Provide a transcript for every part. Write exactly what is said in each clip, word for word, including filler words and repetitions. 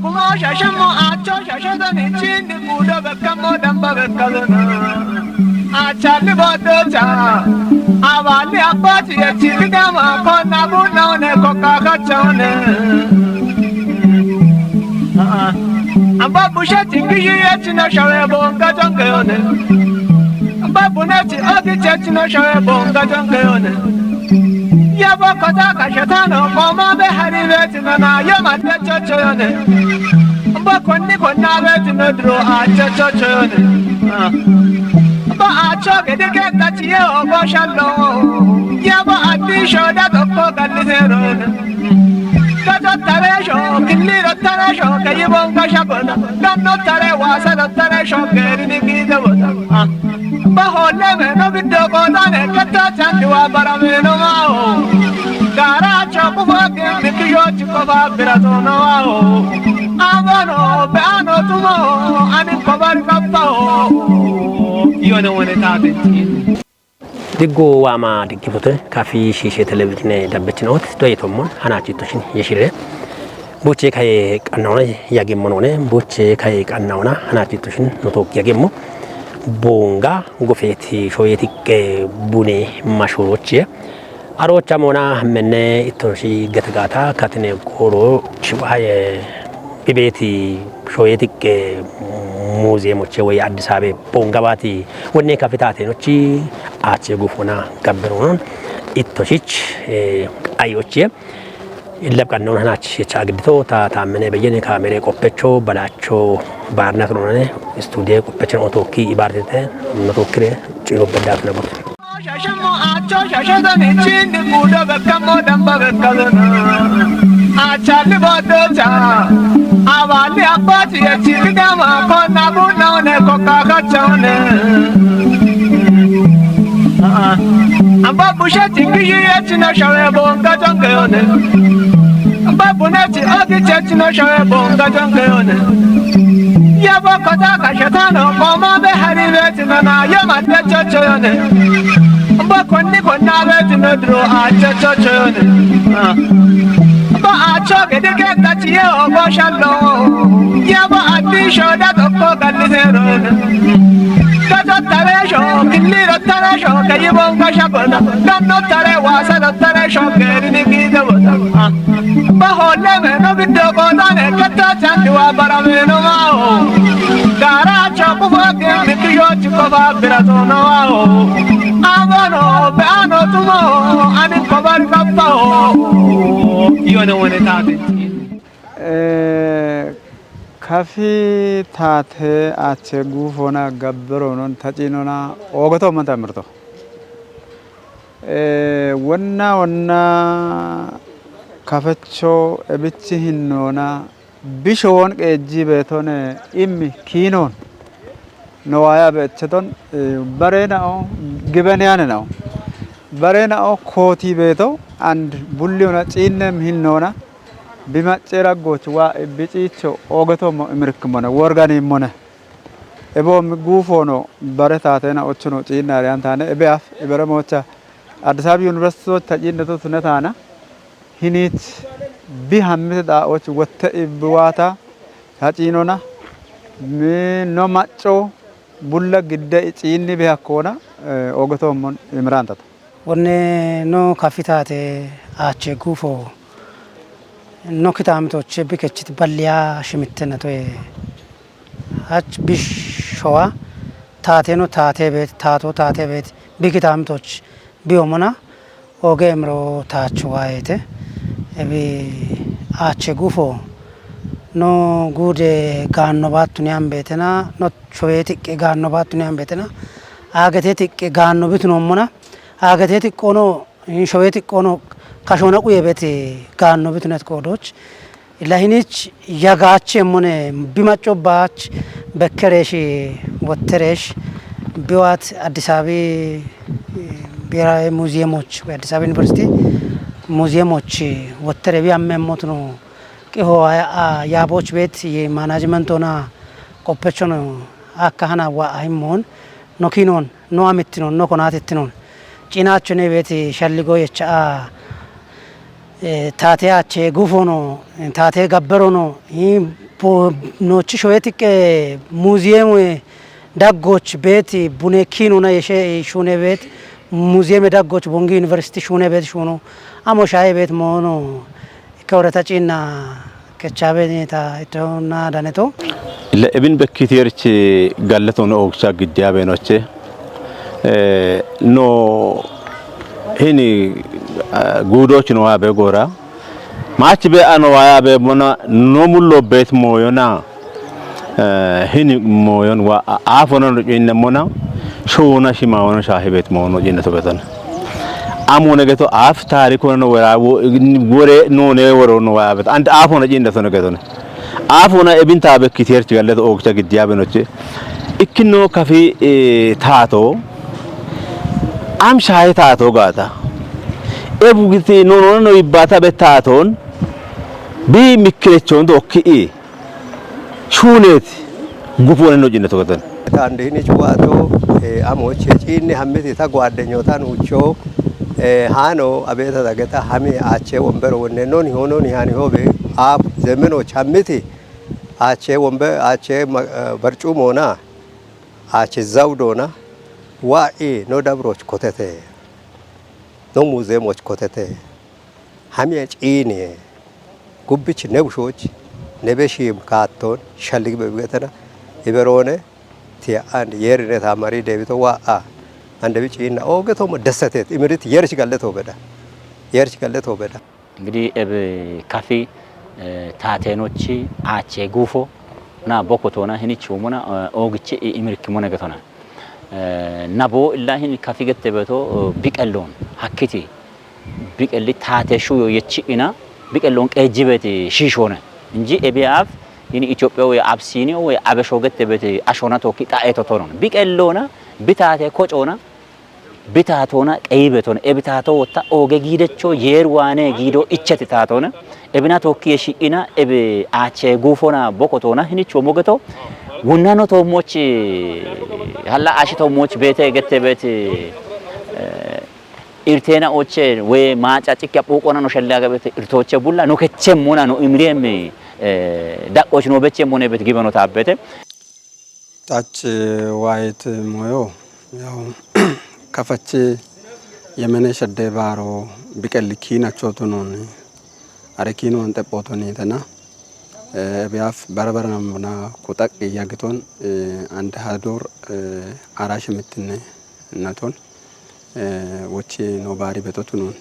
Kuma shashe mo acho shashe doni chini kudo bekka mo damba bekka dona. Achali bodo cha. Abali abati yechi kidama kona buna one koka kacha one. Amba bushe tingi yechi na shawe bonga jonge one. Amba buneti ogi chechi na shawe bonga jonge one. Yabo kota ka shetano koma be hari beti na na yoma te chocho yone. Bo konni konna beti no dro a chocho yone. Bo a choge de ke kati ye o bo shalo. Yabo ati sho da to ko gali se ro. Kato tare sho, kili ro tare sho, kayi bon ka shabona. Danno tare wasa ro tare sho, keri ni ki de bona. Bahole me no biddo ko dane kata chandiwa bara me no mao. Gara choku fake miki yo chiko fa bira to no mao. Abano be ano tumo ani kobar kapao. Yo ne wone ta de. Diggu waama diggifute kafi shiishe televizhiine dabbechinoot doyitommon hanaachittushin yeshire. Buche kaye qannauna yagimmo none, buche kaye qannauna hanaachittushin nutook yagimmo. Bonga gofeeti shoyetiqqe bune mashuroche. Arocha mona menne ittoshi gatagata katine goro chiwaye bibeeti shoyetiqqe muziyemoche woy Addis Abebe bonga baati wonne kafitaate nochi ache gufona gabberonon ittoshich, eh, ayoche. Illab qannon hanach yecha agdito ta tammene beyene kamere qoppecho balacho barna kronane studie qoppecho otoki ibartete notokire chiro bedda na bot. Shashamo acho shashadani chindi kudo bekamo damba bekadona. Achali bodo cha. Abali abati yechi kidama kona buna one koka kacha one. Amba bushe tingi yechi na shawe bonga jonge one. Amba buneti ogi chechi na shawe bonga jonge one. Yabo kota ka shetano koma be hari beti na na yoma te chocho one. Amba konni konna beti no dro a chocho one. Amba a choge de ke kati ye o bo shalo. Yabo ati sho da to ko gali se ro. Kato tare sho, kili ro tare sho, kayi bon ka shabona. Danno tare wasa ro tare sho, keri ni ki de bona. Bahole me no biddo ko dane kata chandiwa bara me no mao. Gara choku fake miki yo chiko fa bira to no mao. Abano be ano tumo ani kobar kapao. Yo ne wone ta de. Eh, kafi taate ache gufona gabberonon tacinona ogoto manta mirto. Eh, wonna wonna kafecho ebichi hinnona bisho won qeejji beetone immi kiinon no waya beecheton, eh, barenao gibeniyane nao. Barenao kooti beeto and bulliona ciinnem hinnona bi macce raggoch wa bi ciicho ogetommo imirkmone worganimmone. Ebo mi guufono bare taatena ochuno ciinnare antane ebe af ibere mocha Addis Ababa University ta ciinneto tunetana hinit bi hammite da och wotte ibwata ta ciinona mi no macco bulla gidde ciinni bi hakkona, eh, ogetommo imirantata. Wonne no kafitaate ache gufo no kitamitoche bikechit balliya shimittena toye. Hach bishowa taate no taate beet, taato taate beet, bi kitamitoch biyomona oge emro taach waayete. Ebi ache gufo no guude gaanno baattuni ambeetena, no showeetiqqe gaanno baattuni ambeetena, aagete tiqqe gaanno bitunommona, aagete tiqqono, showee tiqqono, kashona quye beti gaanno bitunet qoodoch. Lahinich yagache mone bi macco baach bekkeresh wotteresh biwat Addis Abebi ብሔራዊ ሙዚየሞች ወይ አዲስ አበባ ዩኒቨርሲቲ ሙዚየሞች ወተረ ቢያመሞት ነው። ቂሆ ያቦች ቤት የማናጅመንት ሆና ቆፐቾ ነው። አካህና ዋ አይሞን ኖኪኖን ኖ አምትኖን ኖ ኮናትትኖን ጪናቹኔ ቤት ሸልጎ የቻአ Taate ache gufono, taate gabberono, nochi shoyetiqqe muziyeeme daggoch beet bune kiinona yeshe shuune beet, muziyeeme daggoch Bongi University shuune beet shuuno, amo shaaye beet moono, ikke woreta ciinna kechaabe ta itona daneto. Le'ebin bekkitierch galleto no ogcha giddiya beenoche. No hini guudoch no abe gora. Machi be ano waya be mona no mullo bet moyona. Hini moyon wa afona no cinne mona. Shona shima wona shahi bet mono cinne to beton. Amone geto af tarikona no wera wore no ne woro no waya bet. And afona cinne to no geton. Afona ebin ta bekkitierch galleto ogcha giddiya beenoche. Ikkino kafi taato. Am shahe taato gaata. Ebu giti no no no ibbata be taaton. Bi mikkirechon dokki i. Shuuneet. Gufuune no cinne to geton. Tandini chuwato amoche ciinne hammiti ta gwaaddenyotan ucho. Hano abeta dageta hami ache wombero wonne non hono ni hani hobe. Ab zemeno chammiti ache wombe ache barcumona. Ache zawdona. Wa'i no dabroch kotete. No muzeemoch kotete. Hamiya ciiniye. Gubbich ne bushoch ne beshim kaatton shallig bebigetena. Iberone tiya and yerine tamari debito wa'a. Ande bi ciinna oge tomo desetet imirit yerch galleto beda. Yerch galleto beda. Ingidi eb kafi taatenochi ache guufo na bokotona hinichumona ogichi imirkimona getona. Nabo illa hin kafi gettebeto biqellon hakkiti biqelli taate shuyo yechi'ina biqellon qeejjibeti shiishone. Inji ebiyaaf hin Itophiya woy Absiniyo woy Abesho gettebeti ashona tokki qa'etotonon. Biqellona bitaate kocona bitaatona qeyibeton. Ebitaato wotta oge giidecho yeer waane giido icheti taatona. Ebina tokki yeshi'ina ebe aache guufona bokotona hinicho mogeto. Wunnano toommoch halla ashi toommoch beete gettebeti irteena oche we maaca cikka phuuqona no shelle agabete irtooche bulla no kechemmona no imriem daqqoch no bechemmone bet gibeno taabbete. Tach waayet moyo yaw kafachi yemene shadde baaro biqelli kiinachotunon are kiinon xephotonitena. Ebiyaaf bara bara namuna kutaq yagiton ande hadur ara shimittinne naton wochi no baari betotunon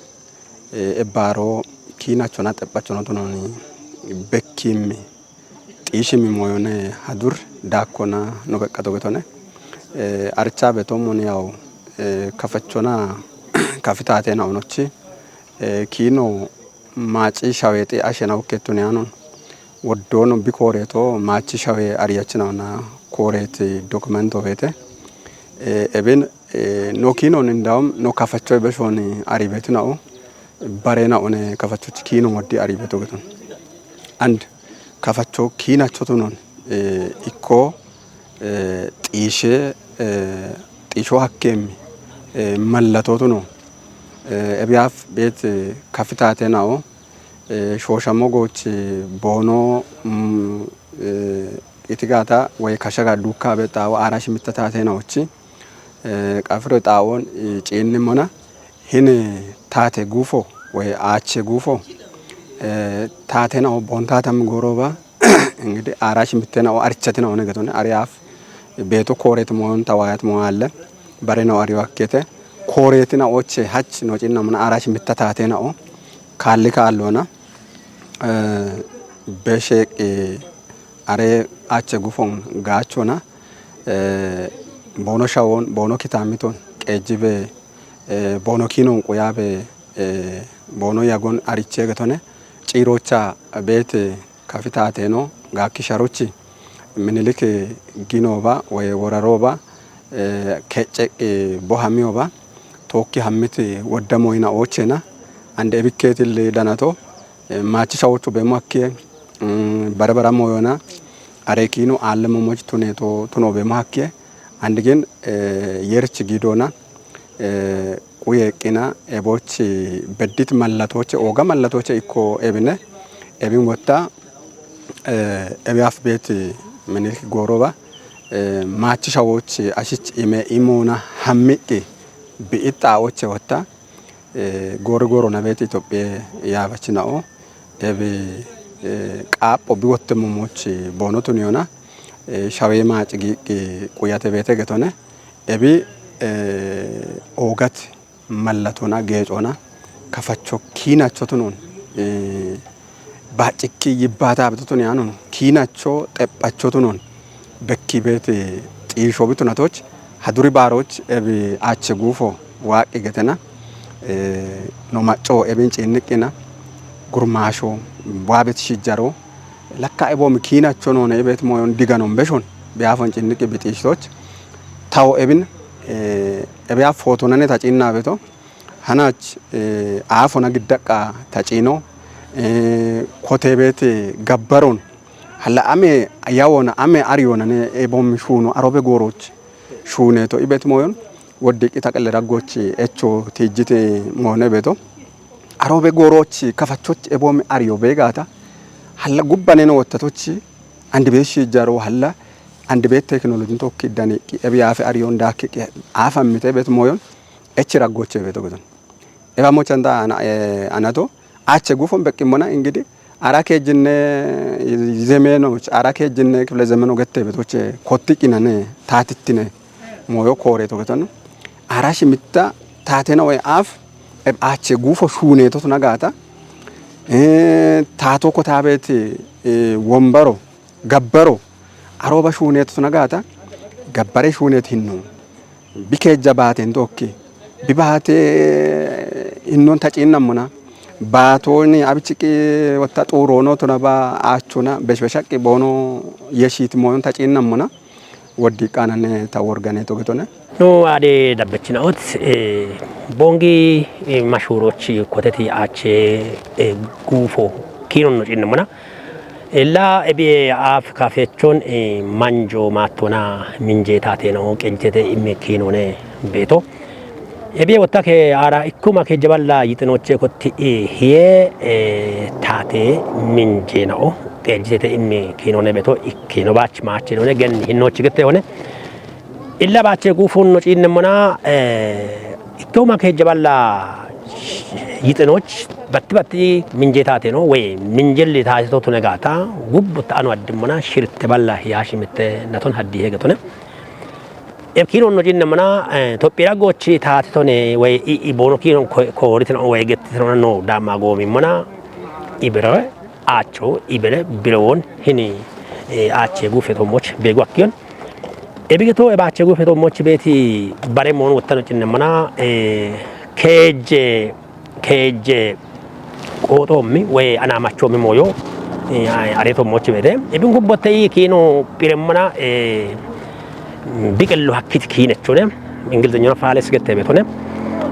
ebbaaro kiinachona xephachonotunon bekkimmi xiishimmi moyone hadur daakkona no beqqato getone. Archa betommon yaw kafachona kafitaatena onochi kiino maaci shawexi ashena ukkettun yaanon. Woddono bi kooreeto maachi shawe ariyachinawona kooreeti dokumento beete. Ebin no kiinon indawum no kafacho beshooni ari beetina'o barena'one kafachochi kiino moddi ari beeto geton. And kafacho kiinachotunon ikko xiishe xiisho hakkeemmi mallatotuno. Ebiyaaf beet kafitaatena'o shooshamo gooch boono itigaata woy kashaga dukkaabe xaawo aarash mittataatenaochi qafiro xaawon ciinnimona. Hin taate guufo woy aache guufo taatenao bontaatam gooroba. Ingidi aarash mittenao arichatinao negetone ariyaaf beeto kooret moon tawaayat moalle barenao ariyo akkete kooretina oche hach no cinnamona aarash mitta taatenao kaalli kaallona besheeq are ache gufon gaachona boono shawon boono kitaamiton qeejjibe boono kiinon quyaabe boono yagon aricheegetone ciiroocha beete kafitaateno gaakki sharochi minilik ginooba woy woraroba kecceq bo hamiyoba tookki hammit wodda moyina oochena ande ebikkeetilli danato maachi shawochu beemo hakkiye barbara moyona arekiino aalle momoch tuneeto tunoo beemo hakkiye andigin yerch giidoona quyeeqqina, eboochi beddit mallatooche, ooga mallatooche ikko ebine, ebin wotta, eh, ebi af beet Minilik gooroba, eh, maachi shawoochi ashich ime imoona hammiqqi bi'i xaa'oche wotta, eh, goori goorona beet Itophiye yaabachina'o, ebi, eh, qaapho bi wotte momochi boono tuniyona, eh, shawee maaci giiqqi quyate beete getone, ebi, eh, oogat mallatona geecona kafacho kiinacho tunon, eh, baacikki yibbaata abito tuni anon kiinacho xephacho tunon bekki beet xiisho bitunatoch haduri baaroch ebi aache guufo waaqqi getena, eh, no macco ebin ciinniqqina gurmaasho waabet shijjaro lakka eboomi kiinacho noone ebet mooyon diganon beshon biyaafon ciinniqqi bixiishtoch tawo ebin, eh, ebiya footonane ta ciinna beto hanach, eh, aafona giddaqqa ta ciino, eh, kotebeete gabbaron halla ame yawona ame ariyonane eboomi shuuno arobe gooroch shuuneto ibet mooyon woddiqqi ta qelle raggoch echo tiijjite moone beto. Arobe gooroch kafachoch eboomi ariyo beegaata halla gubbaneno wottatoch andi beet shijjaro halla andi beet teknolojin tokki dani ebi yaafe ariyon daakki aafammite bet mooyon echi raggoche beto geton. Eba mochanda ana, eh, anato ache gufon beqqi mona ingidi ara keejjinne zemeno, ara keejjinne kifle zemeno gette betoche kotti qinane taatittine mooyo kooreto geton. Ara shimitta taatena way aaf eb ache gufo shuuneto tunagaata, eh, taato kotaabet, eh, wombaro gabbaro arooba shuuneetu tuna gaata gabbare shuuneet hinnu bikeejja baateen tookki bibaate hinnon taciinnammona baatooni abichiqqi wotta xuuroono tuna ba aachuna beshbeshaqqi boono yeshiiti mooyon taciinnammona woddi qaanane ta worgane togetone. No ade dabbechinaot, eh, bongi, eh, mashurochi koteti ache, eh, gufo kinon no cinnamana. Ella ebiye af kafechon, eh, manjo matona minje tateno qencete imme kinone beto. Ebiye wotta ke ara ikkuma ke jaballa yitinoche kotti, eh, hiye, eh, tate minje nao qencete imme kinone beto ikkino bach mache none gen hinnochi gette hone. Illa baache guufunno ciinnemmona, eh, ikkehuma keejja balla yixinoch batti batti minjeetaateno woy minjelli taatito tune gaata gubbuta ano addimmona shirte balla hiyaashimitte naton haddi hegetone. Ebkiinonno ciinnemmona, eh, Tophiira goochi taatitone woy i, i boono kiinon ko-, kooritino woy gettitino no daamma goomimmona ibire aacho ibile biroon hini, eh, aache guufe tommoch beegu akkiyon. Ebigeto ebaache guufe tommoch beeti bare moon wottano cinnemmona, eh, keejje, keejje qooxoommi woy anaamachoommi mooyo, eh, are tommoch beete. Ebin gubbotte i kiino phiremmona, eh, biqillo hakkiti kiinechone. Ingiliznyano faales gette beetone.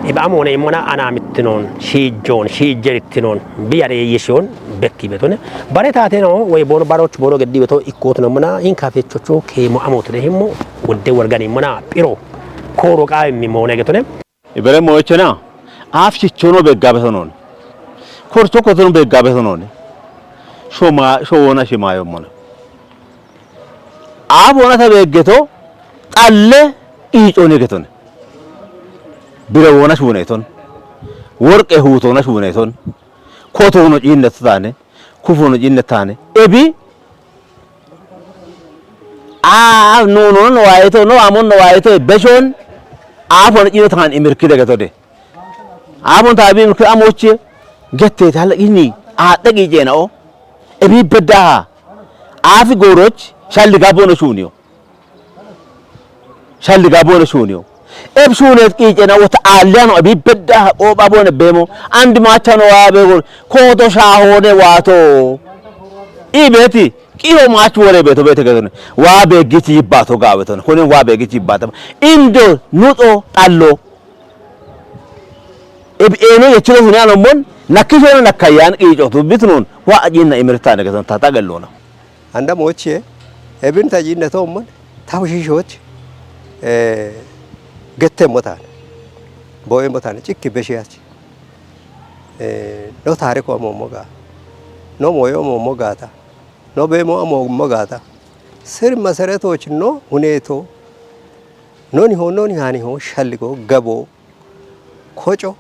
Iba amoone immona anaamittinoon, shiijjoon, shiijjerittinoon, biyare yeshiyoon bekki beetone. Bare taateno woy boono baroch boono geddi beeto ikkootuno mona in kafechocho keemo amootune himmo wodde worgani mona phiro kooro qaawimmi moone getone. Ibere moyochena aaf shichono begga beetonoon. Korcho kotono begga beetonoon. Shoma, showona shimayo mona. Aaf wona ta beeggeto xalle iicone getone. Bire wona shuuneton. Worqe huutona shuuneton. Kotono ciinnet taane. Kufono ciinnet taane. Ebi a no no no wayeto no amon no wayeto beshon aafon ciinnet taan imirkide getode. Aafon taabi imirkide amoche gette tal ini aadde qiicenao. Ebi beddaha. Aafi gooroch shalli gabbono shuuniyo. Shalli gabbono shuuniyo. Eb shuunet qiicena wota aalliyano ebi beddaha qooba boone beemo. Andi maachano waa beegor kooto shaahoone waato. I beeti qiho maach wore beeto beete gedone. Waa beeggiti yibbaato gaawetone. Kunin waa beeggiti yibbaata. Indo nuxo xallo. Eb eeno yechiro hune anommon nakkishona nakkayyaan qiicotu bitunon waa ajiinna imirtaane geton tata gellona. Anda mochie ebin ta jiinne toommon taw shiishoch, eh, gettemmo taane. Boo'eemmo taane cikki beshiyachi. Eh, no taariko amoommo gaa. No mooyo amoommo gaata. No beemo amoommo gaata. Sir maseretoch no huneto. Noniho, nonihaaniho shalligo gabo. Koco.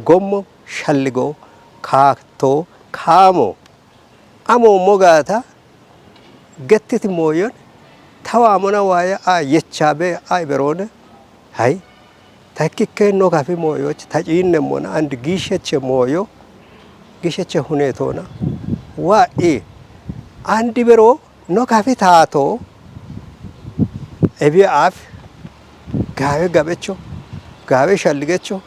Gommo shalligo kaakto kaamo. Amoommo gaata gettiti mooyon tawaamona waaya a yechaabe a iberoone. Hay. Takkikke no kafi mooyoch taciinnemmona and giisheche mooyo, giisheche huneetoona. Wa'i. And bero no kafi taato ebi aaf gaawe gabecho, gaawe shalligecho,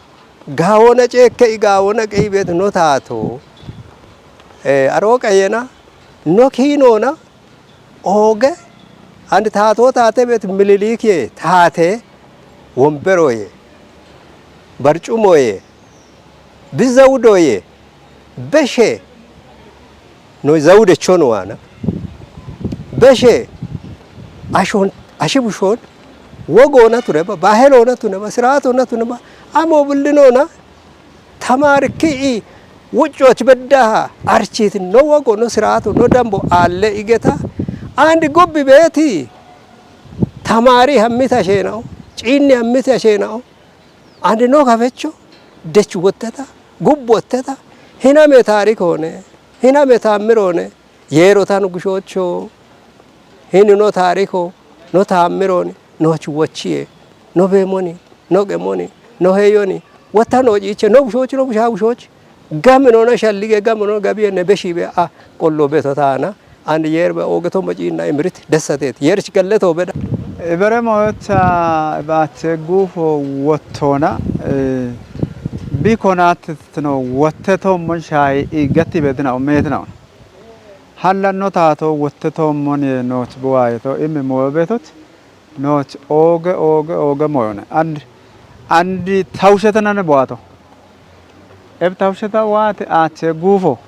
gaawona ceekke i gaawona qeyi beet no taato. Eh, aroo qayena no kiinoona ooge and taatoo taate beet Minilikiye taate womberoye, barcumoye, bizawudoye, beshe no zawudecho no waana. Beshe ashon, ashi bushoon wogoona tuneba, baheloona tuneba, siraatoona tuneba, amo bullinoona tamaarikki i wuccoch beddaha archiiti no wogo, no siraato, no dambo aalle igeta and gobbi beeti tamaari hammita sheenao, ciinni hammita sheenao, and no kafecho dech wotteta, gub wotteta, hiname taarikoone, hiname taammiroone, yeero tanu gushoocho, hini no taariko, no taammirooni, nooch wochiye, no beemoni, no qemoni, no heyoni, wotta no ciiche, no bushooch, no bushaa bushooch, gaminoona shallige, gaminoona gabiye ne beshiibe a qollo beto taana, and yeerbe oogeto maciinna imirit dessateet. Yeerich galleto beda. Ibere mooyocha baache guufo wottoona, eh, bi konaatitino wotte toommon shaayi i gatti bedina umeetina. Hallanno taato wotte toommon ye nooch buwaayeto imi mooyo beetoch nooch ooge, ooge, ooge mooyone. And, and tawushetenane buwaato. Eb tawusheta waati aache guufo.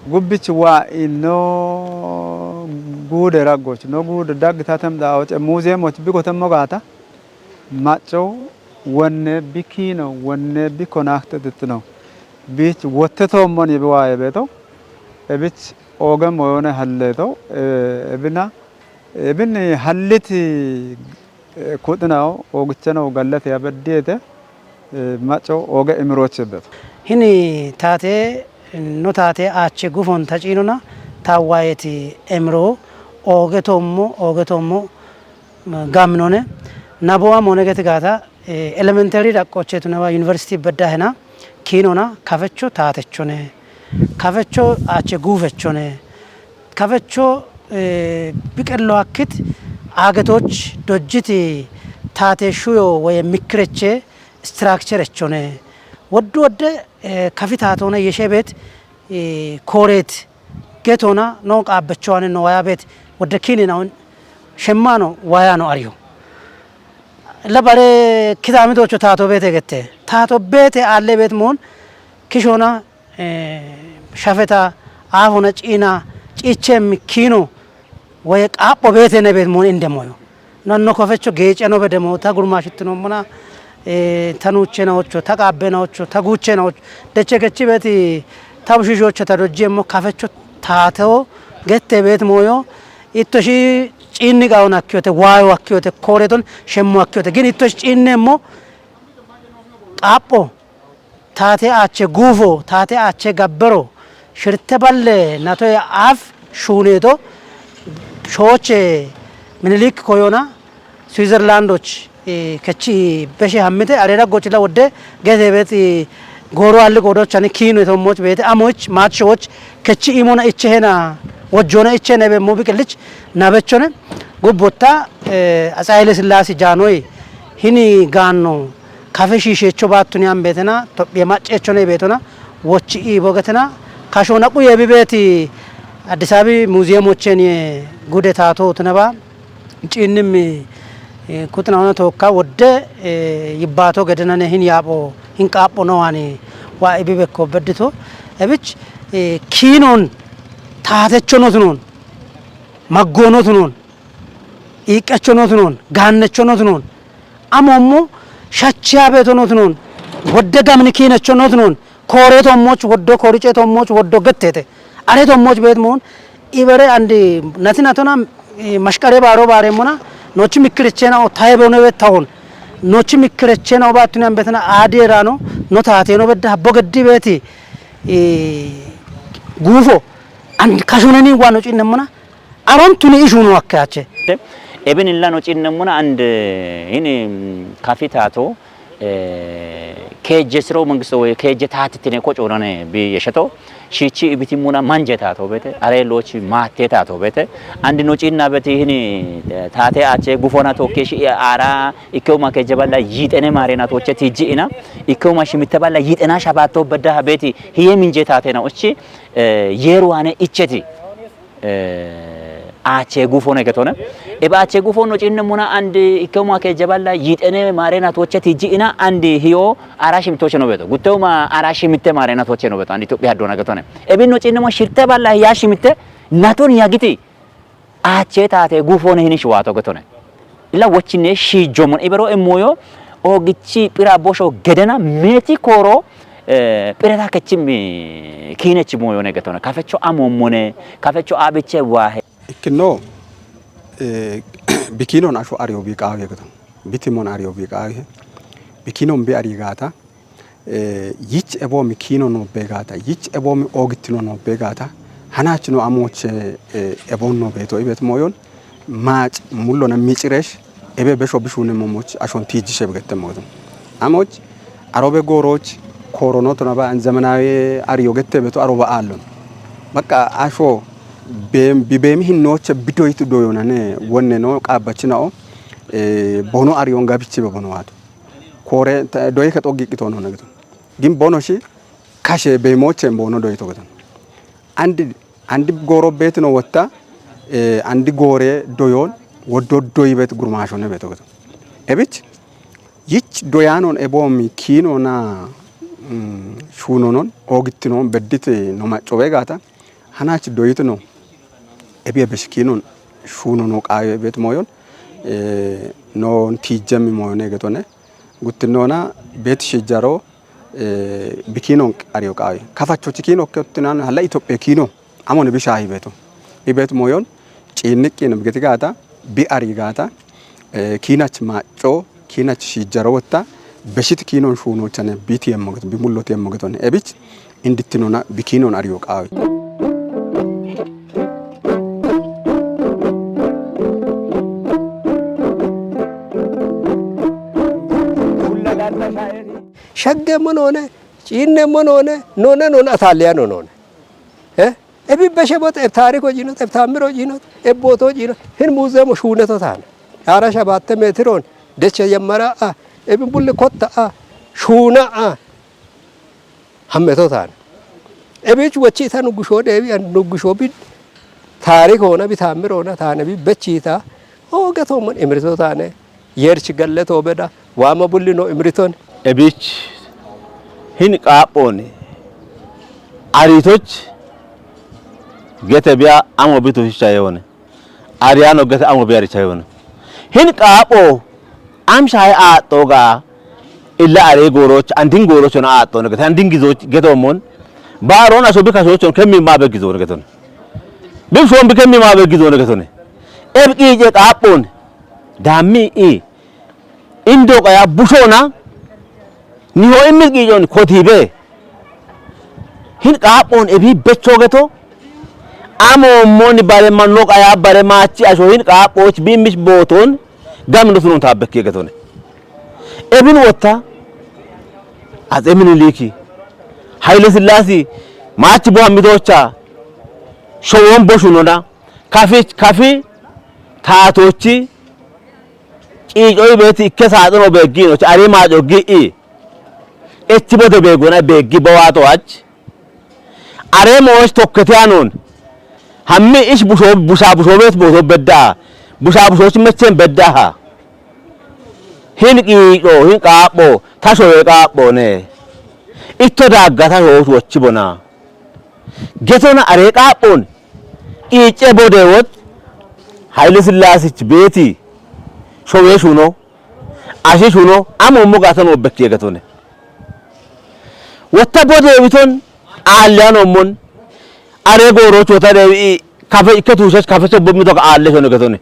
Gubbich waa inno guude raggoch, no guude daggitatem daawoch, e muuziyemoch bi gotemmo gaata. Macco wonne bi kiino, wonne bi connected ittino. Bich wotte toommon yebi waaye beeto. Ebich ooge moyone halleeto. Eh, ebina, ebin halliti, eh, kuxinawo, oogicheno gallate yabeddiete, eh, macco ooge imiroche beeto. Hini taate, no taate aache gufon ta ciinona, ta waayeti emiro ooge toommo, ooge toommo, gaminone, nabowa mone geti gaata, eh, elementary dhaqqoche tunewa university bedda hena, kiinona, kafecho taatechone, kafecho aache guufechone, kafecho, eh, biqello akkit aagetoch dojjiti taate shuyo woye mikkireche structure echone, woddu wodde, eh, kafi taatone yeshe beet, eh, kooreet, getona no qaabbechowane no waya beet, wodde kiinina un shemmano wayano ariyo. La bare kitaamitocho taato beete gette. Taato beete aalle beet moon kishona, eh, shafeta, aafona ciina, ciichem kiino, woye qaapho beete ne beet moon inde moyo. Nanno kofecho geeceno bede mo, ta gurmaashittinoommona, eh, ta nuuchena ocho, ta qaabbena ocho, ta guuchena ocho. Deche kechi beeti ta bushishocho ta dojjemmo kafecho taatewo gette beet moyo. Ittoshi ciinni qaawon akkiyote, waayo akkiyote, kooreton shemmo akkiyote. Gin ittoshi ciinnemmo qaapho, taate aache guufo, taate aache gabbero, shirte balle natoye aaf shuuneeto, shooche Minilik koyona, Switzerlandoch, eh, kechi beshe hammite, arera gochila wodde, gete beet, eh, gooro alli goodochani kiino etommoch beete, amoch, maach shooch, kechi imona ichehena, wojjona ichehena be mo biqillich, nabechone, gubbotta, eh, Atse Haile Sillaase Jaanhoy, hini gaanno, kafe shiisheecho baattuni an beetena, Tophiya macceechone beetona, wochi iibo getena, kashona quye bibeeti Addis Abebi muuziyemochen ye gude taato tuneba, ciinnim, eh, kuxina ona tookka wodde, eh, yibbaato gedenane hin yaapho, hin qaapho no waani waa ibibekko beddito. Ebich, eh, kiinon taatecho no tunon, maggono tunon, iiqqecho no tunon, gaannecho no tunon. Amommo Shachiya beeto not non. Wodde gamni kiinecho not non. Koore tommoch woddo, koorice tommoch woddo gettete. Are tommoch beet moon. Ibere and nati natona, eh, mashqare baaro baaremmona, nochi mikkirechena o taye beone bettawon. Nochi mikkirechena o baattuni ambetena aadi erano, no taateno bedda habbo geddi beeti. Eh, guufo and kashoneni wano cinnemmona, aron tuni ishuno akkache. Ebin illa no cinnemmona and, eh, ini, mm, kafitato, eh, keejje siro mangiste woy keejje taatitine ko coonane bi yesheto, shiichi ibitimmuna manje taato beete, are loochi maatte taato beete, andi no ciinna beeti hini, eh, taate ache gufona tokke shi aara, ikkeuma keejje balla yiixene maarena toche tijji'ina, ikkeuma shimitte balla yiixena shabaatto bedda beeti hiye minje taatena uchi, eh, yeeruwaane icheti. Eh, ache gufone getone. Ebe ache gufono cinnemmuna and ikkeuma keejje balla yiixene maarena toche tijji'ina and hiyo ara shimitoche no beeto. Gutteuma ara shimitte maarena toche no beeto. And Itophiya haddona getone. Ebinno cinnemmuna shirte balla hiya shimitte naton yagiti. Ache taate gufone hini shiwaato getone. Ila wochinne shiijjomon ibero emmoyo ogichi phira bosho gedena meti kooro, eh, phireta kechim kiinechi moyone getone. Kafecho amommone, kafecho abiche waahe. Ikkino, eh, bikinon asho ariyo biqaawe geton. Bitimon ariyo biqaawe. Bikinon bi ari gaata. Eh, yich ebomi kiino no begata, yich ebomi oogitino no begata, hanach no amoche, eh, ebon no beeto ibet moyon, mac mullona miciresh, ebe besho bishune momoch, ashon tijishe begette moyon. Amoch, arobe goroch, korono to naba, an zemenawe ariyo gette beto aroba allon. Baka asho, bem, bibemi hinnoche bidoytu doyonane, wonne no, qabbachina o, eh, bono ariyon gabichi be bono wato. Koore ta-, doye ke xogi qito no nagiton. Gin bono shi kashe bemoche bono doye to giton. Andi, andi goro betino wotta, eh, andi gore doyon woddo doyi bet gurmasho ne beto giton. Ebich, yich doyanon ebomi kiino na, mm, shunonon, ogittinon, beddit no maccobe gata, hanach doyitino, ebi ebesh kiinon shunono qaye bet moyon, eh, non tijjemi moyone getone. Guttinona bet shijjaro, eh, bikinon ariyo qawe. Kafacho chikin okke ottinan hala Itophiya kino. Amone bisha hibeto. Hibet moyon cinniqin bigeti gata, bi ari gata, eh, kinach maco, kinach shijjaro wotta, beshit kinon shuno chane biti yemmoget, bi mullot yemmogeton. Ebich indittinona bikinon ariyo qawe. Shaggemmo noone, ciinnemmo noone, noone, noone, ataalliya no noone. Eh? Ebi beshe bot, eb taariko jiinot, eb taammiro jiinot, eb booto jiinot, hin muuzeemo shuuneto taane. Aara shabaatte meetiroon, decha yammara a, ebi bulli kotta a, shuuna a, hammeto taane. Ebich wochi ita nuggusho deebi an nuggusho bi taarikoona, bi taammiroona taane bi bechiita. O getoomon imirito taane. Yerch galle to beda. Waama bulli no imiriton. Ebich hin qaaphooni. Aritoch gete biya amo bitu hicha yeone. Ariyaano gete amo biyari chayona. Hin qaapho am shaye aaxxooga illa are gooroch, andin goorochona aaxxoona gete, andin gizoch getoomon. Baaroon aso bi kashochon kemmi ma beggizoona getone. Bi shon bi kemmi ma beggizoona getone. Eb qiice qaaphon daammi i Indo qaya bushona niho immis qiicon kotibe. Hin qaaphon ebi becho geto. Amo moni bare manno qaya bare maachi asho hin qaaphoch bi immis booton gamno sunon taabbekke getone. Ebin wotta Atse Miniliki, Hayle Sillaasi, maachi bo hammidocha, showon boshunona, kafi, kafi, taatochi, Ciicoy beeti ikke saaxino beegginoch, are maaco gi'i. Echi bode beegona beeggi bowaato ach. Are mooch tokkete anon. Hammi ish busho, busha busho beet booto bedda. Busha bushoch mechen bedda ha. Hin qiico, hin qaapho, ta shoye qaaphone. Itto daagga ta shoye wochi bona. Getona are qaaphon. Qiice bode wot. Hayle Sillaasich beeti. Shoye shuno. Ashish huno, amoommo gaata noo bekkiye getone. Wotta bo deewiton, aalliya noommon, aree goorooch wotta deewi, kafe ikke tuushesh kafe sobbo mito ka aalle shono getone.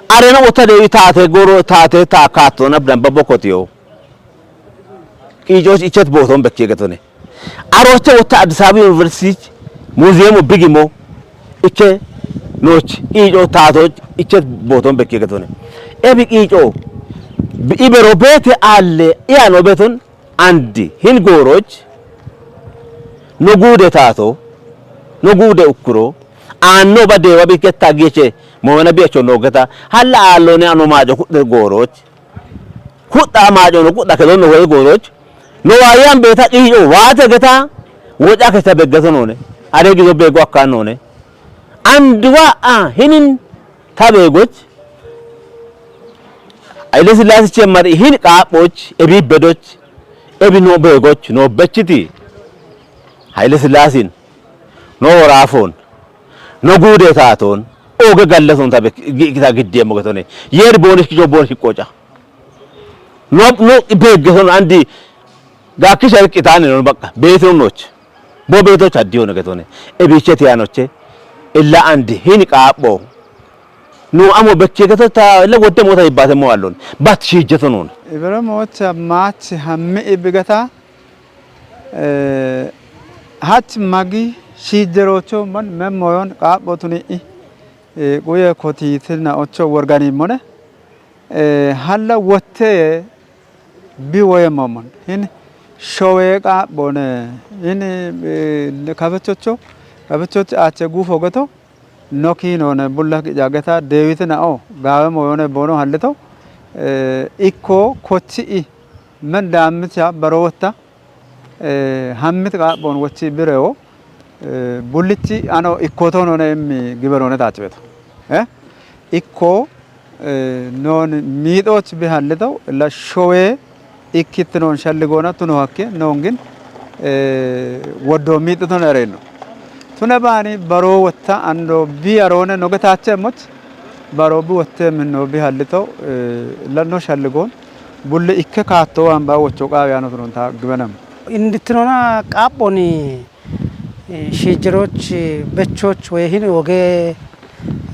Arena wotta deewi taate gooro taate ta kaattona damba bokkotiyo. Qiicoch ichet booton bekkiye getone. Aroche wotta Addis Ababa University muziyeemo bigimo ikke nooch qiico taatoch ichet booton bekkiye getone. Ebi qiico bi ibero beete aalle iyano beton andi hin gooroch no guude taato, no guude ukkuro, aanno ba deewa bi ketta giyeche moona bi echo noogeta, halla aallone ano maaco ku'de gooroch, ku'da maacono ku'da kedonno hoye gooroch, no waayan beeta qiico waate geta, woca keta beggeto noone, are gido beego akkan noone. Andi wa a hinin ta beegoch, Hayile Sillaase chemmar hin qaaphoch, ebi bedoch, ebi no beegoch, no bechiti. Hayile Sillaasin, no woraafon, no guude taaton, oge gallason ta bek-, gi-, gita giddiye mogetone. Yer boonish kijo boonish qoca. No, no beeggeson andi gaakki sharqi taane no baqqa. Beeton nooch. Bo beetoch addiyo no getone. Ebiche tiyanoche. Illa andi hin qaapho. No amo bekkiye geto ta illa wodde moota ibbate mo allon. Bat shiijjeto noon. Ibere moocha maach hammi ibigata, eh, hach magi shiijjeroocho man memmoyon qaapho tuni i, eh, quye kotiitina ocho worgani mone, eh, halla wotte bi woye momon. Hin showee qaaphone, hin, eh, kabechocho, kabechocho aache guufo geto, no kiinone bulla qica geta, deewite na'o, gaawe moyone boono hallito, eh, ikko kochi i, men daammicha barowotta, eh, hammit qaaphon wochi birewo, eh, bullichi ano ikkoto none immi giberone taachibeta. Eh? Ikko, eh, non miixoch bi hallito, la showee ikkit non shalligoona tuno hakke nongin, eh, woddo miixito no ereno. Tune baani baro wotta ando bi aroone noge taache moch, baro bi wotte minno bi hallito, eh, la no shalligoon, bulle ikke kaatto waan ba wocho qaawe ano tunon ta gibenam. Indittinona qaaphoni, eh, shiijjeroch, eh, bechoch woy hin woge,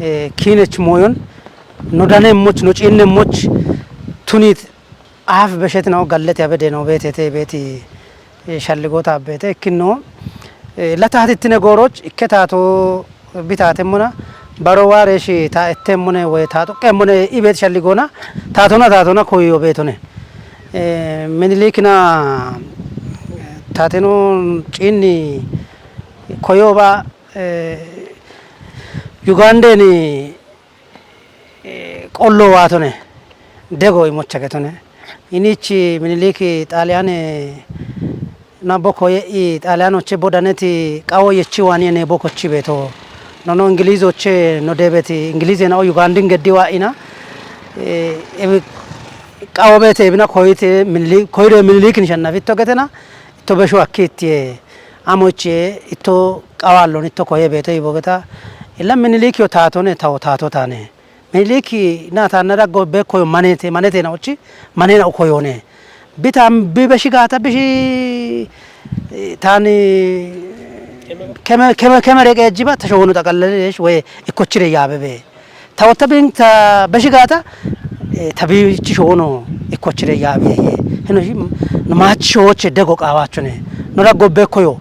eh, kiinech mooyon no danemmoch, no ciinnemmoch tunit aaf beshetinaw galleti abede no beetete beeti, eh, shalligoota abbeete ikkinno, eh, la taatittine gooroch ikke taato bitaatemmona baro waareeshi ta ettemmone woy ta xuqqemmone i beet shalligoona taatona taatona koyo beetone. Eh, Minilikina taateno ciinni koyoba, eh, Yugandeni, eh, qollo waatone, dego imocha getone. Inichi Miniliki Xaaliyaane na boko ye'i Xaaliyaanoche bodaneti qawo yechi waani ene bokochi beeto. Nono Ingilizoche no debeti Ingilizena o Yugandin geddi wa'ina, eh, ebi qawo beete ebina koyite Minili-, koyire Minilikin shannafitto getena, itto besho akki ittiye, amoche itto qawallon itto koye beeto ibogeta, illa Minilikiyo taatone tawo taato taane. Miniliki na taanna daggo be koyo manete, manete na ochi, manena o koyone. Bitam bi beshi gata bishi, eh, taani keme, keme, keme rege jiba ta showono ta qallale desh we ikkochire yabe be. Ta wotta bin ta beshi gata, eh, ta bichi showono ikkochire yabe. Heno shi no machi showoche dego qawachone. No daggo be koyo,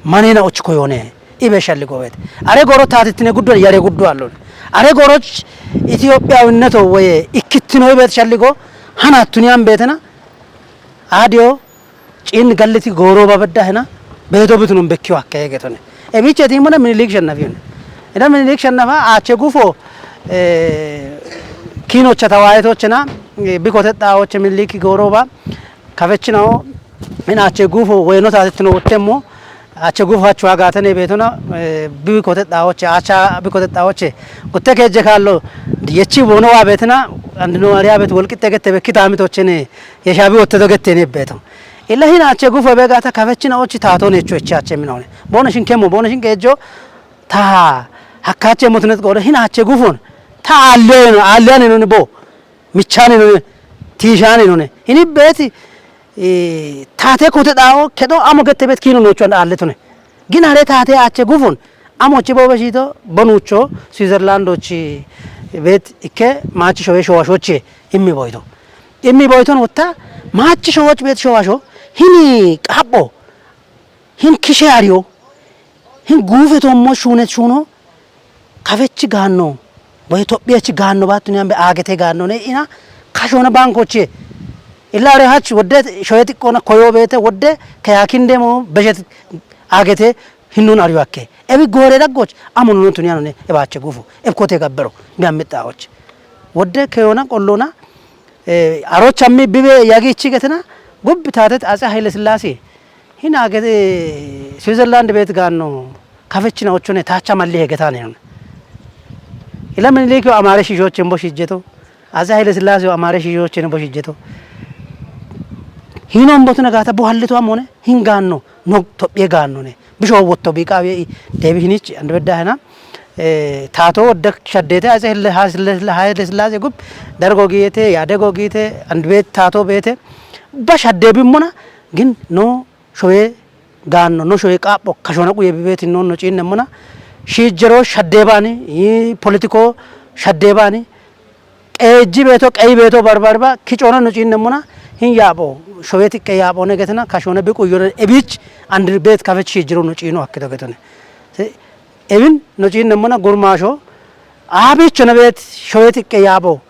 manena ochi koyone. Ibe shalli gowet. Are goro taatittine guddo yare guddo allon. Are goro ch-, Itophiyawinneto woye ikkittino ibet shalli go hana tuniyan betena. Adiyo cin galliti goro babedda hena beedo bitunun bekkiyo hakke getone. E biche timona Minilik shannafiyon. Ina Minilik shannafa ache gufo, eh, kinocha tawaayetochena, eh, bikote xawoche Minilik goro ba kafechinawo. Ina ache gufo weno taatittino wottemmo. Ache gufo hachu agatane betona, eh, bikote xawoche, acha bikote xawoche. Gotte keje kallo yechi bono wa betena, andino ariya bet wolqite gette be kitamitochene yeshabi wotte do gettene beto. Illa hina ache gufo be gata kafechina ochi taatone echo echi ache minone. Bono shin kemo, bono shin kejo ta hakkache motunet gore hina ache gufon. Ta alleno, alleno ni bo. Michane no tiishaane none. Hini beeti, eh, taate kote dhaawo kedo amo gette beet kiino noochuwan dhaalle tune. Gin hare taate aache gufun, amo chi boobe shiito bonuucho Switzerland ochi beet ikke maachi showe showashochi immi boyto. Immi boyton wotta maachi showoch beet showasho hini qaapho, hin kishe ariyo, hin guufe tommo shuunet shuuno, kafechi gaanno, woy Itophiyachi gaanno baattu ni ambe aagete gaanno ne ina kashona bankoche. Illa are hach wodde shoye xiqqona koyo beete wodde kayakinde mo beshet aagete hinnun ariyo akke. Ebi goore daggoch amo nuno tuni anone ebaache gufu. Eb kote gabbero bi ammitta och. Wodde keyona qollona, eh, aroch ammi bibe yagi ichi getena gubbi taatet Atse Haile Sillaase. Hina gede Switzerland beet gaanno kafechina ochone taacha malli hegetane non. Ila Minilik yo Amare shiishochen bo shiijeto. Atse Haile Sillaase yo Amare shiishochen bo shiijeto. Hinon botuna gaata bo hallito amone hin gaanno no Tophiye gaanno ne. Bisho wotto bi qaawiye i deebi hinich and bedda hena. Eh, taato wodde shaddeete Atse Haile, Haile, Haile Sillaase gub dargo giite, yaadego giite, and beet taato beete. Ba shadde bimmona gin no showe gaanno, no showe qaapho kashona quye bibeeti non no ciinnemmona. Shiijjero shadde baani, i politiko shadde baani, qeejji beeto, qeyi beeto barbarba, kicoona no ciinnemmona, hin yaapho, showe xiqqe yaapho ne getena, kashona bi quyona ebich, and beet kafech shiijjero no ciino akkido getone. Se, ebin no ciinnemmona gurmaasho, aabicho ne beet showe xiqqe yaapho,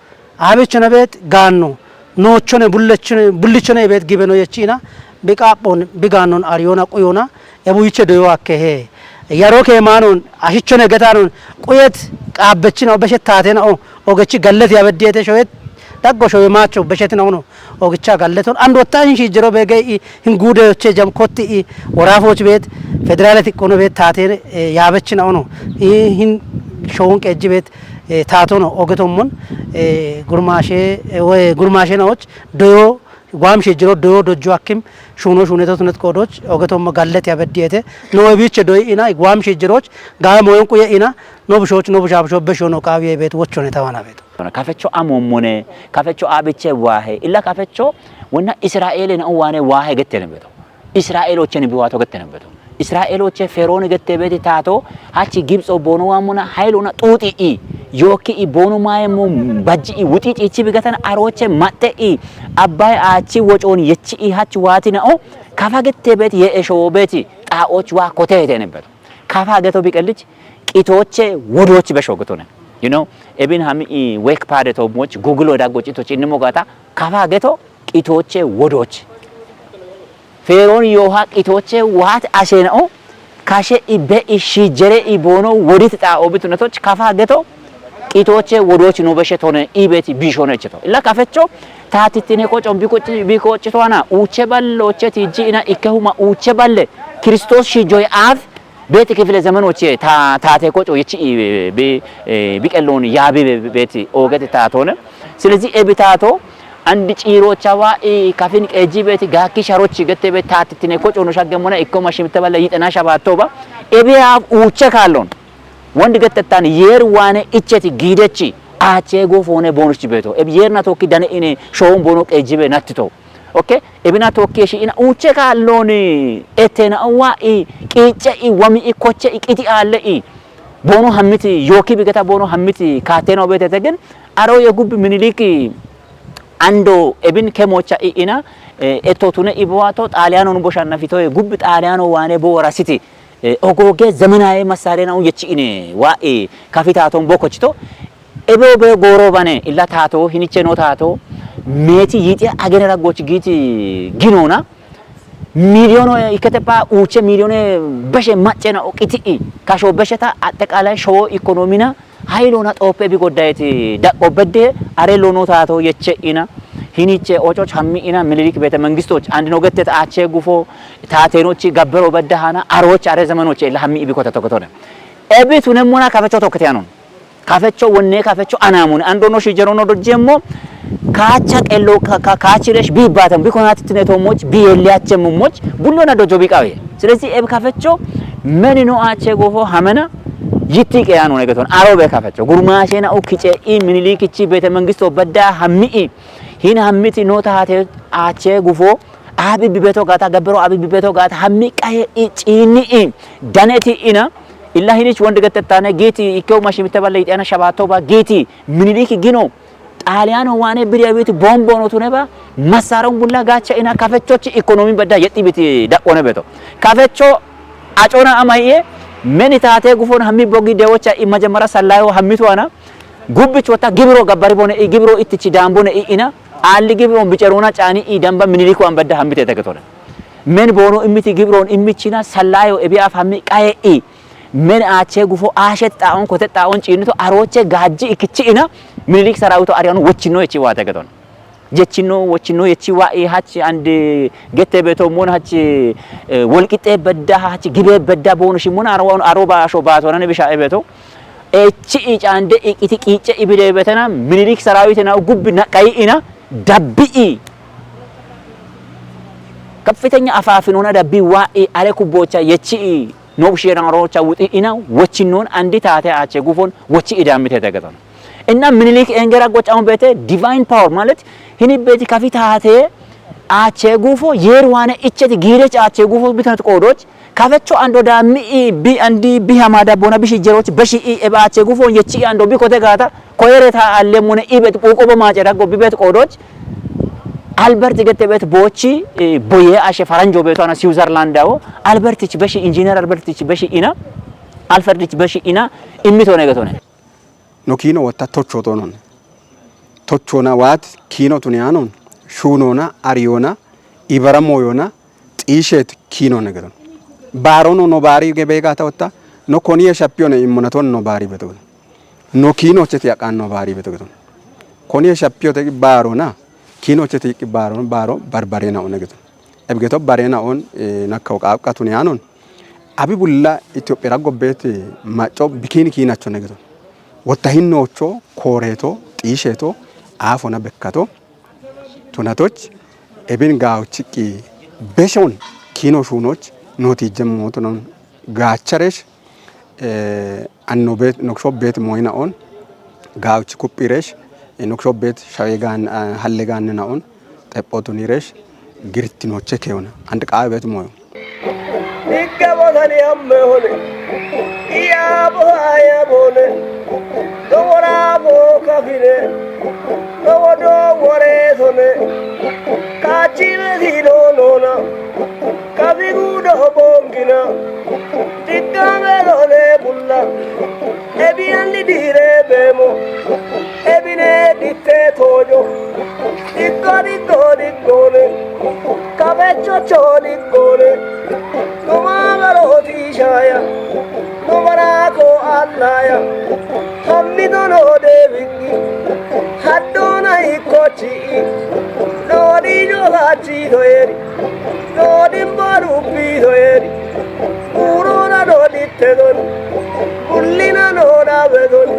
aabicho ne beet gaanno, noochone, bullechone, bullichone beet gibe no yechina, bi qaaphon, bi gaannon ariyona, quyona, ebu yiche doyo akke he. Yaro ke maanon, ashichone getanon, quyet qaabbechina, obeshe taatena o, ogechi gallet yabediyete showet, daggo showe maacho, beshetina uno, ogicha galleton. And wotta hin shiijjero beege i, hin guude yoche jam kotti i, worafoch beet, federale xiqqono beet, taate, eh, yaabechina uno, i, hin showon qeejji beet, eh, taatono, ogetommon, eh, gurmaashe, eh, woy gurmaashe naoch, doyo, Guam shiijjiro doyo dojjo akkim shuuno shuuneto tunet qoodoch ogetommo gallet yabeddiyeete. No ebiiche doyi ina guam shiijjiroch gawe moyon quye ina no bushoch no busha busho besho no qaawiye beet wochone tawana beeto. Kafecho amommone, kafecho aabiche waahe, illa kafecho wonna Israa'eele na waane waahe gettene beeto. Israa'eelocheni biwaato gettene beeto. Israa'eelooche Ferooni gettee beeti taato hachi Gibtso boono waammona hayilona xuuxi'i, yookki'i boono maayemmo bajji'i wuxiixichi bigatana arooche maxxe'i, Abbaay aachi wocoon yechi'i hachi waati na'o kafa gettee beeti yee'e showoo beeti xaa'ooch waa kotee heteene beeto. Kafa geto biqellich qitooche wodooch besho getone. You know, ebin hami'i wek paade toommoch Google daggo citoch innimo gaata kafa geto qitooche wodooch. Feeroon yooha qitooche waat asheena'o kashe i be'i shiijjere i boono wodit xaa'oo bitunatoch kafa geto qitooche wodooch no beshe tone i beeti biishoone echeto. Illa kafecho taatittine qoco bikochi bikochito ana uuche balle oche tiijji ina ikke huma uuche balle Kiristoos shiijjoy aaf beeti kifile zemenoche ta taate qoco yechi i bi eh, biqelloon yaabi be- beeti oogete taatoone. Silezi ebi taato Andi ciirochawa i kafin qeeji beeti gaakki sharochi gette beet taatittine kocono shaggemmona ikkoma shimte balle yixena shabaatto ba. Ebiya uuche kaallon. Wondi gettettan yeer waane icheti giidechi aache go foone boonuschi beeto. Ebi yeerna tokki dane ine showon boono qeeji be nattito. Okay? Ebina tokki eshi ina uuche kaallon ettena uwa i qiiche i wami i koche i qiti aalle i boono hammiti yooki bigeta boono hammiti kaatena obeetete gin aro ye gubbi Miniliki ando ebin kemocha i ina eh, etotune ibowato Xaaliyaano nu boshannafitoye gubbi Xaaliyaano waane bo worasiti eh, ogooge zemenaye masaarena un yechi ine wa eh, kafitaaton bokochito ebe obe gooro bane illa taato hiniche no taato meeti yiixiya agenera goch giiti ginoona Miliyoono ikkete pa uuche miliyoone beshe maccena oqiti'i kasho besheta axeqaalay showo ikonoomina hayilona xooppe bi goddayeti daqqo bedde are lono taato yeche ina hiniche ococh hammi ina Minilik beete mengistoch andino getteta aache gufo taateenochi gabbero bedda hana aroch are zemenoche illa hammi ibi kota tokketone. Ebi tunemmona kafecho tokkete anon. Kafecho wonne kafecho anamune ando no shijero no dojjemmo kaacha qello ka- ka- kaachi resh bi batam bi konatitine to moch bi yelle achemmo moch bullo na dojo bi qawe. Silezi eb kafecho meni no ache gofo hamena yitti qe anone geton aro be kafecho gurmashe na ukiche i Minilikichi beete mengisto badda hammi i Hin hammiti no taate aache gufo, abi bibeto gata, gabbero abi bibeto gata, hammi qaye i ciinni i, daneti ina, illa hinich wonde gettettane giiti ikkewu mashimitte balle ixiyana shabaatto ba giiti, Miniliki gino, Xaaliyaano waane biriya biti bombono tuneba, massaarun bulla gaacha ina kafechochi ikonomi bedda yexxi biti daqqone beto. Kafecho acona amaye, meni taate gufon hammi bogi dewocha i majamara sallayo hammi tuwana, gubbichi wotta gibiro gabbari bone i, gibiro ittichi daambone i ina, aalli gibiron biceruna caani i damba Miniliku an bedda hammi tete getone. Men boono immiti gibiron immichina sallayo ebiyaaf hammi qaye i, men aache gufo aashet xaa'on kote xaa'on ciinnito arooche gaajji ikkichi ina, Minilik saraawito ariyanu wochinno yechi waate getone. Jechinno, wochinno yechi wa'i hachi andi gette beto mon hachi, eh, wolqixxe bedda hachi gibe bedda boono shimona aro, aro baasho baato nane bisha ebeto. Echi i caande iqiti qiicce ibide betena Minilik saraawite na gubbi na qayi ina dabbi i. Kaffitenya afaafinona dabbi wa'i are kubbocha yechi i no bushiyeran rocha wuxi ina wochinnon andi taate aache gufon wochi idamite tegeton. Inna Minilik engera gocamu beete divine power ማለት hini beeti kafi taate aache gufo yeer waane icheti giirech aache gufo bitat qoodoch kafecho ando daammi i bi andi bi hamada bona bishi jeroch beshi i ebe aache gufon yechi i ando bi kote gaata koyere ta allemune i bet quuqobo maace daggo bi bet qoodoch Albert gette bet boochi, eh, boye ashe faranjo beeto ana Switzerland dawo. Albert ich beshi, engineer Albert ich beshi ina, Alfred ich beshi ina, immitone getone. No kiino wotta tochootonon. Tochoona waat kiino tuniyanon, shuunoona, ariyoona, ibara mooyoona, xiisheet kiinonne gedon. Baarono no baari ge beegaata wotta, no koniye shapiyone immonaton no baari beto gedon. No kiinocheti yaqaan no baari beto gedon. Koniye shapiyote baarona, kiinocheti baaro, baaro barbarena one gedon. Ebigeto barena on, eh, nakkaw qaabqatun yaanon. Abi bulla Itophiya gobbeet, eh, macco bikin kiinachone gedon. Wotta hinnocho, kooreto, xiisheto, aafona bekkato. Tunatoch, ebin gaawchiqqi beshon kiino shuunoch nooti jemmo tunon gaacharesh, eh, anno bet, noksho bet moyna on, gaawchi kuphiresh, eh, noksho bet shawe gaan, ah, halle gaanna on, xepho tuniresh, girtinoche keona, and qaawe bet moyo. Digga botani amme hone. Iya bo haya bone. Dowora bo kafine. Dowo dowore sone. Kachile sino nona. Kafi gudo bongina. Digga me lone bulla. Ebi anni dire bemo. Ebine ditte tojo. Diggo diggo diggone. Kabecho cho diggone. Numa baroti shaya. Numara ko allaya. Hammi dono devingi. Haddona ikkochi. Nodi jo gachi doeri. Nodi mbaru pi doeri. Urona nodi tedon. Ullina noda bedon.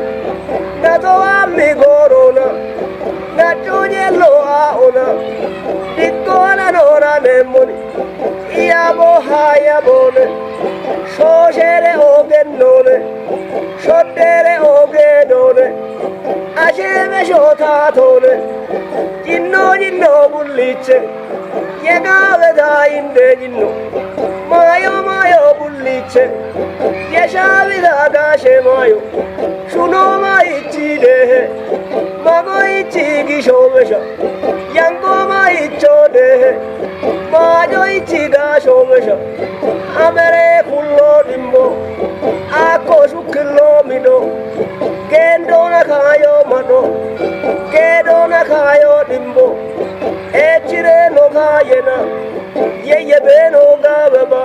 Nato ammi gorona. Nacho yello aona. Dikkona nora nemmoni. Iyabo hayabone. Shoshere ogennone. Shoddere ogedone. Ashebe shotatone. Jinno jinno bulliche. Ye gawe da inde jinno. Mayo mayo bulliche. Ye shawi da gashe mayo. Shuno ma ichi dehe. Mago ichi gisho mesha. Yango ma icho dehe. Majo ichi gasho mesha. Amere kullo dimbo. Ako shukillo mido. Gendo na kayo mado. Gedo na kayo dimbo. Echire no kayena. Ye ye beno gababa.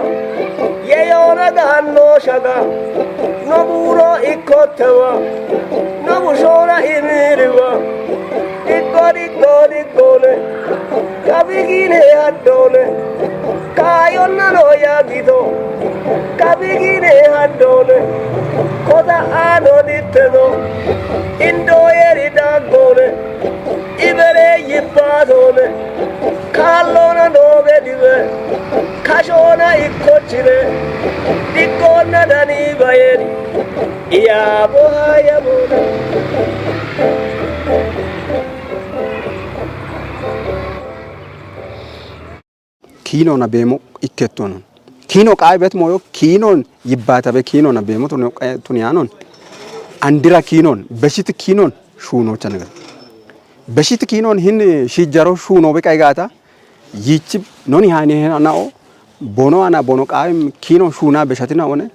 Ye yona ganno shaga. No buro ikkotewa. No bushora imiriwa. Diggo diggo diggone. Kabigine haddone. Kayonna no yagito. Kabigine haddone. Kota ano dittedo. Indo yeri daggone. Ibere yibbatone. Kallona no gedibe. Kashona ikkochire. Diggonna dani bayeri. Iya bo haya bona. Kiinona beemo ikkettonon. Kiino qaayi bet moyo kiinon yibbaatabe kiinona beemo tuni, tuni yaanon. Andira kiinon, beshit kiinon, shuunocha neger. Beshit kiinon hin shiijjaro shuunobe qaayi gaata, yichi noni hani hen anao, bono ana bono qaayim kiino shuuna beshatina one,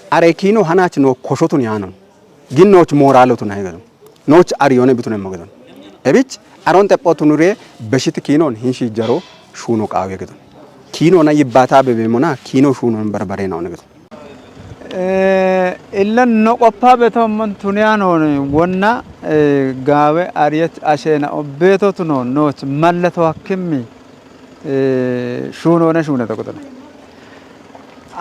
are kiino hanach no koshotun yaanon. Gin nooch mooraalotun ayi gedon. Nooch ariyone bitun emmo gedon. Ebich aron xephotunure beshit kiinon hin shiijjaro shuuno qaawiye gedon. Kiinona yibbaata bebeemona kiino shuunon barbarena one gedon. Eh, illa no qoppa betommon tuniyanon wonna, eh, gaawe ariyet ashena obbeetotuno nooch mallato hakkimmi, eh, shuunone shuune toqotone.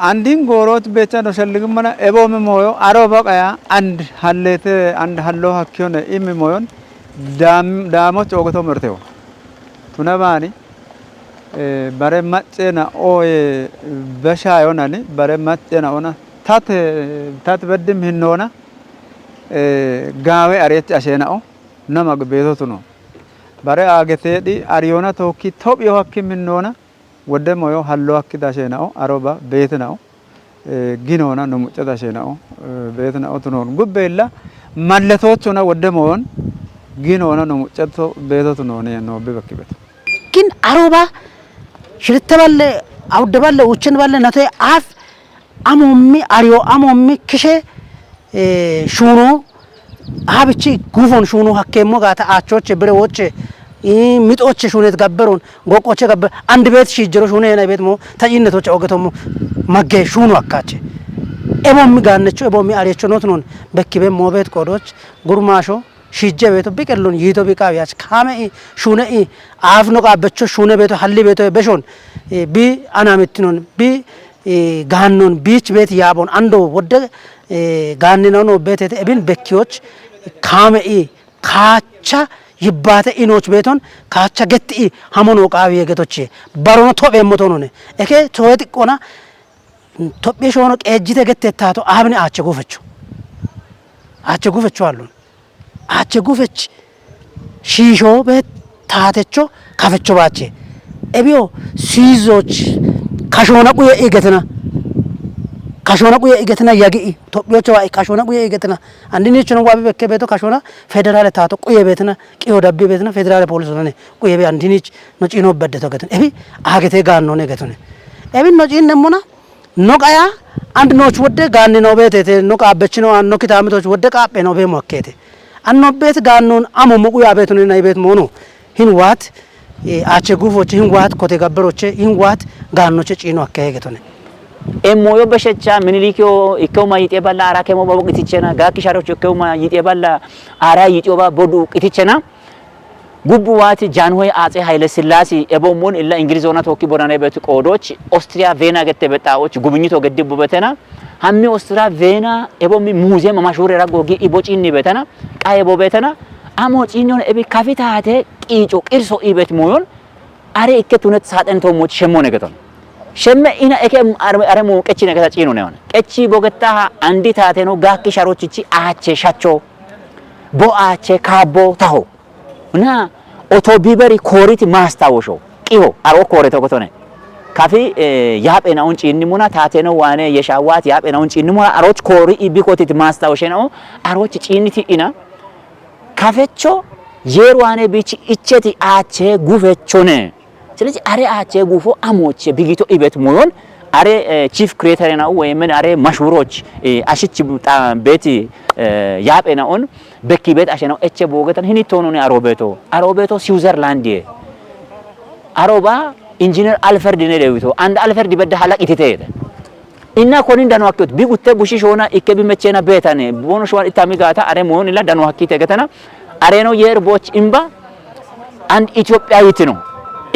Andin goorot becha no shalligim mana ebo mi moyo aro baqaya and hallete and hallo hakkiyone imi moyon dam-, damo cogoto mertewo. Tuna bani, eh, bare maccena oye besha yonani, bare maccena ona tat, tat beddim hinnona, eh, gaawe ariyet ashena o, nama beetotuno. Bare agetedi ariyona tookki tophiyo hakkim hinnona, wodde moyo hallo hakki dashenao, aroba beetinao, eh, ginoona no mucca dashenao, eh, beetinao tunon. Gubbeella malletoochona wodde moyon ginoona no muccato beeto tunoone no bibakki beto. Gin aroba shiritte balle, awudde balle, uuchen balle, natoye aaf amommi ariyo, amommi kishe, eh, shuuno, ha bichi gufon shuuno hakkeemmo gaata aachoche, birewoche, ii, mixoche shuunet gabberon, goqqoche gabbe, and beet shiijjero shuune hena beet mo, ta ciinnetoche ogetommo, magge shuuno akkache. Ebommi gaannecho, ebommi arecho not non, bekkibe mo beet qoodoch, gurmaasho, shiijje beeto, biqellon yiito biqaawiyach, kaame i, shuune i, aafno qaabbecho shuune beeto, halli beeto, beshon, eh, bi anamittinon, bi, eh, gaannon, biich beet yaabon, ando wodde, eh, gaanninawno beetete, ebin bekkiyoch, kaame i, kaacha yibbaate inoch beeton, kaacha getti i, hamono qaawiye getoche, barono topheemmo tonone. Eke towe xiqqona, Tophiye shoono qeejjite gette taato aabine aache gufecho. Aache gufecho allon. Aache gufech shiisho be taatecho kafecho baache. Ebiyo siizooch kashoona quye igetina. Kashoona quye igetina yagi i. Tophiyocho wa kashoona quye igetina. Andini chono wabi bekke beeto kashoona federale taato quye beetina. Qiyo dabbi beetina federale polisonane. Quye be andinich no ciino bedde to getin. Ebi agete gaannone getone. Ebi no ciinne mona No qaya and nooch wodde gaanne noo beetete, no qaabbechino an no kitaamitoch wodde qaaphe noo beemo hakkeete. An no beet gaannoon amo moqu yaa beetone nay beet moono. Hin waat, eh, aache guufoche, hin waat kote gabberoche, hin waat gaannoche ciino hakke heegetone. Emmoyo beshecha Minilikiyo ikkewuma yixe balla ara kemo babo qitichena, gaakki sharocho ikkewuma yixe balla ara yixiyo ba bodu qitichena. Gubbu waati Jaanhoy Atse Haile Sillaase ebo mun illa Ingilizoona tookki bonane betu qoodoch Austria Vienna gette bexaoch gubinyito geddi bubetena. Hammi Austria Vienna ebo mi museum mashure raggo gi ibo ciinni betena. Qa ebo betena. Amo ciinyon ebi kafi taate qiico qirso ibet moyon are ikke tunet saaxen toomoch shemmone geton. Shemme ina eke are, are mu qechine geta ciinone on. Qechi bogetta ha andi taateno gaakki sharochichi aache shacho. Bo aache kaabbo taho. Na oto biberi kooriti maastawosho. Qiho, aro koore tokotone. Kafi, eh, yaaphe naun ciinnimuna, taateno waane yeshawaat yaaphe naun ciinnimuna, aroch koori ibbikotit maastawoshe nao, aroch ciinniti ina. Kafecho yeer waane bichi icheti aache gufechone. ስለዚህ አሬ አቼ ጉፎ አሞቼ ቢጊቶ ኢቤት ሞዮን አሬ፣ እ፣ ቺፍ ክሬተር ነው ወይ ምን አሬ መሽሁሮች፣ እ፣ አሽች ጣ-፣ ቤት፣ እ፣ ያጴ ነውን በኪ ቤት አሸ ነው እቼ ቦገተን ሂኒቶ ነው አሮቤቶ አሮቤቶ ስዊዘርላንድ አሮባ ኢንጂነር አልፈርድ ነ ደዊቶ አንድ አልፈርድ በደ ሀላቅ ኢትቴ Inna konin dano akkiyooti, bi gutte bushi shoona ikke bi mechena beetane, bono showan ittami gaata, are moyon illa dano hakkite getana, areno yeer boch imba, and Ethiopia yitino,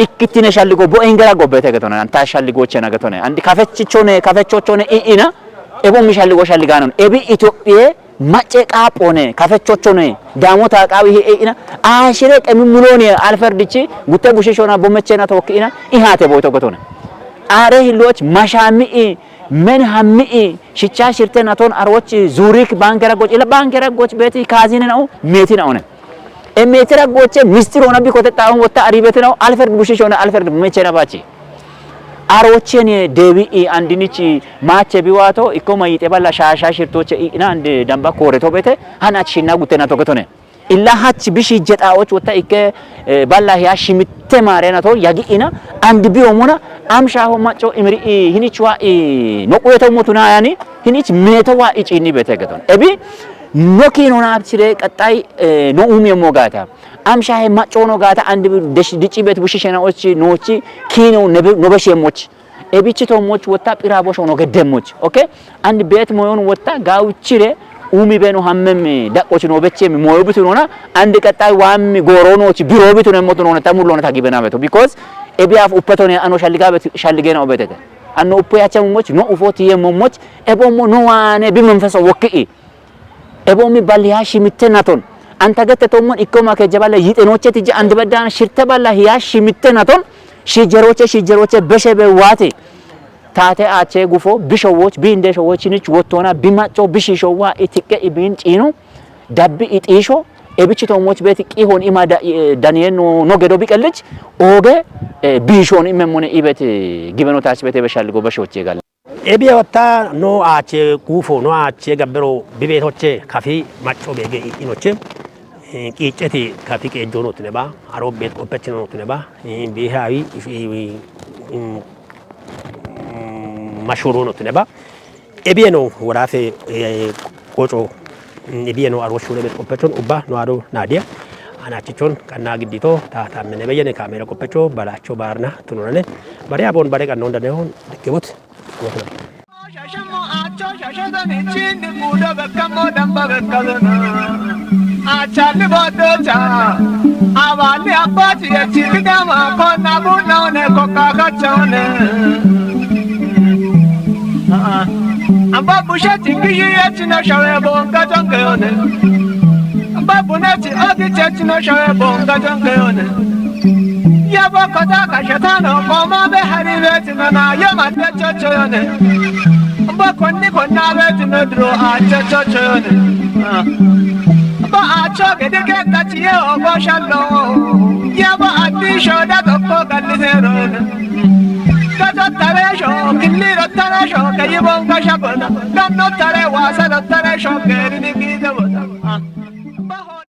ikkittine shalligo bo ingera gobbete getone, anta shalligo chena getone, and kafechichone, kafechochone i ina, ebo mi shalligo shalliganon, ebi Ethiopia macce qaaphone, kafechochone, daamota qaawi hi i ina, ashire qemi muloni, Alfred dichi, gutte bushi shoona bo mechena tookki ina, i haate boyto getone. Are hilloch mashami i, Men hammi'i, shicha shirte naton arochi Zurich bankera goch, ila bankera goch beti kazine na'u, meti na'une. E metera goche mistir ona bikote ta'un wotta ari beti na'u, Alfred Bushi shona, Alfred mechena bachi. Arochen deebi'i andinich maache biwaato ikko mayixe balla shaasha shirtoche i'ina and damba koore tobete han ach shinna guttena togetone. Illa hach bishi jexaoch wotta ikke eh, balla hiya shimitte maarena to yagi'ina and biyo mona amshaho macco imiri hinichwa i noquyeto motuna yani hinich meto wa ichini bete geton. Ebi no kino na abchire qaxxay eh, no umiyemmo gaata. Amshahe macco no gaata and desh dicci bet bushi shena ochi nochi kino nebe nobeshi emmoch. Ebichi tommoch wotta phira bosho no geddemmoch. Okay? And bet moyon wotta gauchire umi beno hammem daqqoch no bechem moyo bitunona and qaxxay wammi goro nochi biro bitunemmotunona tamulona tagibena beto. Because ebi af uppetone ano shalliga bet shalligena obetete. Anno uppe yachammoch no ufo tiyemmoch ebommo no wane bi menfeso wokki. Ebo mi bal hiya shimitte naton. Anta gette tommon ikko make jabale yitenoche tije and beddan shirte balla hiya shimitte naton. Shijeroche shijeroche beshe be wati. Tate ache gufo bisho woch binde sho woch nich wotona bi macco bishi sho wa itikke ibin cinu. Dabbi itisho ebichi tomoch beti qihon ima da- eh, daniyen no no gedo biqellich oge eh, bishon imemone ibet eh, gibeno tach bete beshalgo beshoche gal. Ebiya watta no aache guufo, no aache gabbero bibeetoche kafi macco beege inoche, eh, qiicceti kafi qeejjoonootinne ba, aro beet qoppechinootinne ba, eh, biihaawi, eh, mm, mashshuuroonootinne ba. Ebiyeno woraafe, eh, qoco, mm, ebiyeno aro shuure beet qoppechon ubba no aro naadiya. Anachichon qanna giddito ta tammene beyene kaameera qoppecho balacho baarna tununane. Bare abon bare qannon danehon dikkebot. Shashamo acho shashodan ichin gudo bekkamo damba bekkadona. Achali bodocha. Abali abachi echili dama kona bunaone kokakacha one. Amba bushe tingiyi echina shawe bonga jonge one. Amba buneti agi chechina shawe bonga jonge one. Yabo kota kashetano koma be hari beti mana yoma te chocho yone. Amba konni konna beti no dro a chocho yone. Amba acho gede ke tachiye obo shallo. Yabo ati shoda tokko galli zero yone. Kato tare sho, killiro tare sho, kayi bonga shabona. Ganno tare wasa do tare sho, geri ni gide bona.